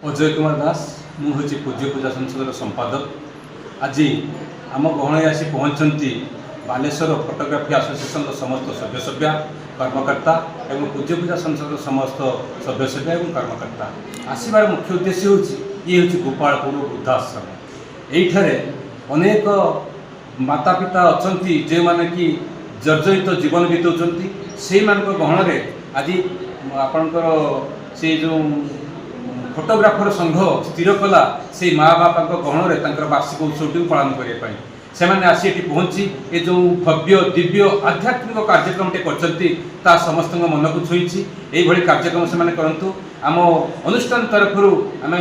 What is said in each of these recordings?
ଅଜୟ କୁମାର ଦାସ। ମୁଁ ହେଉଛି ପୂଜ୍ୟ ପୂଜା ସଂସଦର ସମ୍ପାଦକ। ଆଜି ଆମ ଗହଣରେ ଆସି ପହଞ୍ଚିଛନ୍ତି ବାଲେଶ୍ୱର ଫଟୋଗ୍ରାଫି ଆସୋସିଏସନର ସମସ୍ତ ସଭ୍ୟସଭ୍ୟା, କର୍ମକର୍ତ୍ତା ଏବଂ ପୂଜ୍ୟ ପୂଜା ସଂସଦର ସମସ୍ତ ସଭ୍ୟସଭ୍ୟା ଏବଂ କର୍ମକର୍ତ୍ତା। ଆସିବାର ମୁଖ୍ୟ ଉଦ୍ଦେଶ୍ୟ ହେଉଛି, ଇଏ ହେଉଛି ଗୋପାଳପୁର ବୃଦ୍ଧାଶ୍ରମ। ଏଇଠାରେ ଅନେକ ମାତା ପିତା ଅଛନ୍ତି, ଯେଉଁମାନେ କି ଜର୍ଜରିତ ଜୀବନ ବିତାଉଛନ୍ତି। ସେଇମାନଙ୍କ ଗହଣରେ ଆଜି ଆପଣଙ୍କର ସେ ଯେଉଁ ଫଟୋଗ୍ରାଫର ସଂଘ ସ୍ଥିର କଲା, ସେଇ ମା ବାପାଙ୍କ ଗହଣରେ ତାଙ୍କର ବାର୍ଷିକ ଉତ୍ସବଟିକୁ ପାଳନ କରିବା ପାଇଁ ସେମାନେ ଆସି ଏଠି ପହଞ୍ଚି ଏ ଯେଉଁ ଭବ୍ୟ ଦିବ୍ୟ ଆଧ୍ୟାତ୍ମିକ କାର୍ଯ୍ୟକ୍ରମଟି କରିଛନ୍ତି, ତାହା ସମସ୍ତଙ୍କ ମନକୁ ଛୁଇଁଛି। ଏଇଭଳି କାର୍ଯ୍ୟକ୍ରମ ସେମାନେ କରନ୍ତୁ। ଆମ ଅନୁଷ୍ଠାନ ତରଫରୁ ଆମେ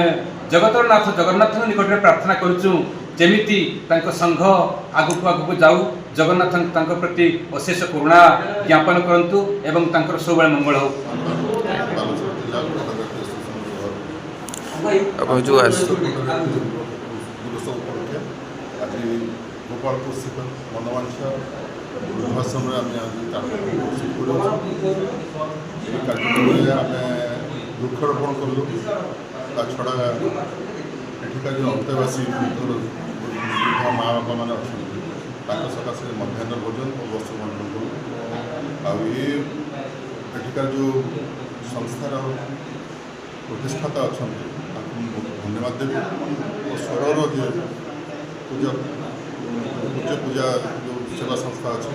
ଜଗତର ନାଥ ଜଗନ୍ନାଥଙ୍କ ନିକଟରେ ପ୍ରାର୍ଥନା କରୁଛୁ, ଯେମିତି ତାଙ୍କ ସଂଘ ଆଗକୁ ଆଗକୁ ଯାଉ, ଜଗନ୍ନାଥ ତାଙ୍କ ପ୍ରତି ଅଶେଷ କରୁଣା ଜ୍ଞାପନ କରନ୍ତୁ ଏବଂ ତାଙ୍କର ସବୁବେଳେ ମଙ୍ଗଳ ହେଉ। ବାଲେଶ୍ୱର ଜିଲ୍ଲା ଫଟୋଗ୍ରାଫି ଆସୋସିଏସନର ଆପଣ ଯେଉଁ ଆସ ଦିବସ ଉପଲକ୍ଷେ ଆଜି ଗୋପାଳପୁର ସ୍ଥିତ ମନବାଞ୍ଛା ବୃଦ୍ଧାଶ୍ରମରେ ଆମେ ଆଜି କାର୍ଯ୍ୟକ୍ରମ କରୁଛୁ। ଏହି କାର୍ଯ୍ୟକ୍ରମରେ ଆମେ ବୃକ୍ଷରୋପଣ କଲୁ। ତା ଛଡ଼ା ଏଠିକା ଯେଉଁ ଅନ୍ତେବାସୀ ବୃଦ୍ଧ ବୃଦ୍ଧ ମା ବାପାମାନେ ଅଛନ୍ତି, ତାଙ୍କ ସକାଶେ ମଧ୍ୟାହ୍ନ ଭୋଜନ ଓ ବସ୍ତ୍ର ବଣ୍ଟନ କଲୁ। ଆଉ ଏ ଏଠିକାର ଯେଉଁ ସଂସ୍ଥାର ପ୍ରତିଷ୍ଠାତା ଅଛନ୍ତି, ତାଙ୍କୁ ମୁଁ ବହୁତ ଧନ୍ୟବାଦ ଦେବି ଓ ସ୍ୱରର ଯିଏ ପୂଜା ପୂଜ୍ୟ ପୂଜା ଯେଉଁ ସେବା ସଂସ୍ଥା ଅଛି,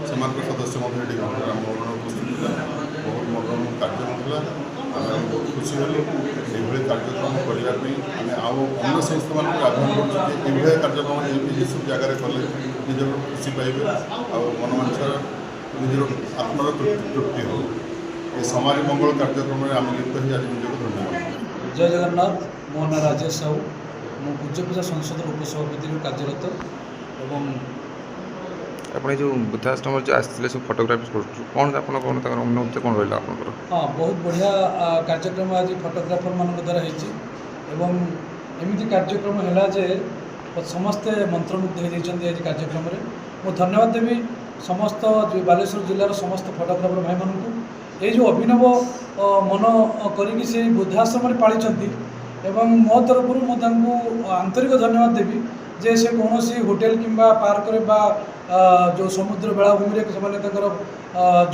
ସେମାନଙ୍କର ସଦସ୍ୟ ମଧ୍ୟ ଏଠି ଆମ ଉପସ୍ଥିତ ଥିଲା। ବହୁତ ମନୋରମ କାର୍ଯ୍ୟକ୍ରମ ଥିଲା। ଆମେ ବହୁତ ଖୁସି ହେଲୁ। ଏଇଭଳି କାର୍ଯ୍ୟକ୍ରମ କରିବା ପାଇଁ ଆମେ ଆଉ ଅନ୍ୟ ସଂସ୍ଥାମାନଙ୍କୁ ଆହ୍ୱାନ କରୁଛୁ ଯେ ଏଇଭଳିଆ କାର୍ଯ୍ୟକ୍ରମ ଏସବୁ ଜାଗାରେ କଲେ ନିଜର ଖୁସି ପାଇବେ ଆଉ ମନବାଞ୍ଛାର ନିଜର ଆତ୍ମାର ତୃପ୍ତି ହେବ। ଏ ସମାଜ ମଙ୍ଗଳ କାର୍ଯ୍ୟକ୍ରମରେ ଆମେ ଲିପ୍ତ ହେଇ ଆଜି ନିଜକୁ ଧନ୍ୟବାଦ। ଜୟ ଜଗନ୍ନାଥ। ମୋ ନାଁ ରାଜେଶ ସାହୁ। ମୁଁ ପୂଜ୍ୟ ପୂଜା ସଂସଦର ଉପସଭାପତି କାର୍ଯ୍ୟରତ ଏବଂ ଆପଣ ଏ ଯେଉଁ ବୃଦ୍ଧାଶ୍ରମରେ ଯେଉଁ ଆସିଥିଲେ ସବୁ ଫଟୋଗ୍ରାଫି କରୁଛୁ, କ'ଣ ଆପଣ କ'ଣ ତାଙ୍କର ଅନୁଭୂତି କ'ଣ ରହିଲା ଆପଣଙ୍କର? ହଁ, ବହୁତ ବଢ଼ିଆ କାର୍ଯ୍ୟକ୍ରମ ଆଜି ଫଟୋଗ୍ରାଫରମାନଙ୍କ ଦ୍ୱାରା ହେଇଛି ଏବଂ ଏମିତି କାର୍ଯ୍ୟକ୍ରମ ହେଲା ଯେ ସମସ୍ତେ ମନ୍ତ୍ରମୁଗ୍ଧ ହେଇଯାଇଛନ୍ତି ଆଜି କାର୍ଯ୍ୟକ୍ରମରେ। ମୁଁ ଧନ୍ୟବାଦ ଦେବି ସମସ୍ତ ବାଲେଶ୍ୱର ଜିଲ୍ଲାର ସମସ୍ତ ଫଟୋଗ୍ରାଫର ଭାଇମାନଙ୍କୁ। ଏଇ ଯେଉଁ ଅଭିନବ ମନ କରିକି ସେ ବୃଦ୍ଧାଶ୍ରମରେ ପାଳିଛନ୍ତି ଏବଂ ମୋ ତରଫରୁ ମୁଁ ତାଙ୍କୁ ଆନ୍ତରିକ ଧନ୍ୟବାଦ ଦେବି ଯେ ସେ କୌଣସି ହୋଟେଲ କିମ୍ବା ପାର୍କରେ ବା ଯେଉଁ ସମୁଦ୍ର ବେଳାଭୂମିରେ ସେମାନେ ତାଙ୍କର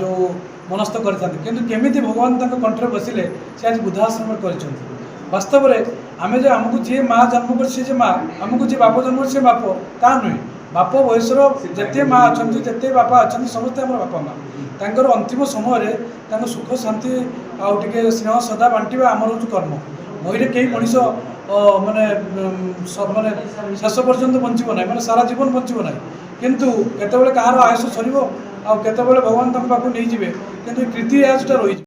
ଯେଉଁ ମନସ୍ଥ କରିଥାନ୍ତି, କିନ୍ତୁ କେମିତି ଭଗବାନ ତାଙ୍କ କଣ୍ଠରେ ବସିଲେ, ସେ ଆଜି ବୃଦ୍ଧାଶ୍ରମରେ କରିଛନ୍ତି। ବାସ୍ତବରେ ଆମେ ଯେ ଆମକୁ ଯିଏ ମା ଜନ୍ମ କରିଛି ସେ ଯେ ମା, ଆମକୁ ଯିଏ ବାପ ଜନ୍ମ କରିଛି ସେ ବାପ, ତା ନୁହେଁ। ବାପ ବୟସର ଯେତେ ମା ଅଛନ୍ତି, ଯେତେ ବାପା ଅଛନ୍ତି, ସମସ୍ତେ ଆମର ବାପା ମା। ତାଙ୍କର ଅନ୍ତିମ ସମୟରେ ତାଙ୍କ ସୁଖ ଶାନ୍ତି ଆଉ ଟିକେ ସ୍ନେହ ଶ୍ରଦ୍ଧା ବାଣ୍ଟିବା ଆମର ହେଉଛି କର୍ମ। ମହିରେ କେହି ମଣିଷ ମାନେ ମାନେ ଶେଷ ପର୍ଯ୍ୟନ୍ତ ବଞ୍ଚିବ ନାହିଁ, ମାନେ ସାରା ଜୀବନ ବଞ୍ଚିବ ନାହିଁ। କିନ୍ତୁ କେତେବେଳେ କାହାର ଆୟୁଷ ସରିବ ଆଉ କେତେବେଳେ ଭଗବାନ ତାଙ୍କ ପାଖକୁ ନେଇଯିବେ, କିନ୍ତୁ ଏ କୀର୍ତ୍ତି ଆୟୁଷଟା ରହିଯିବ।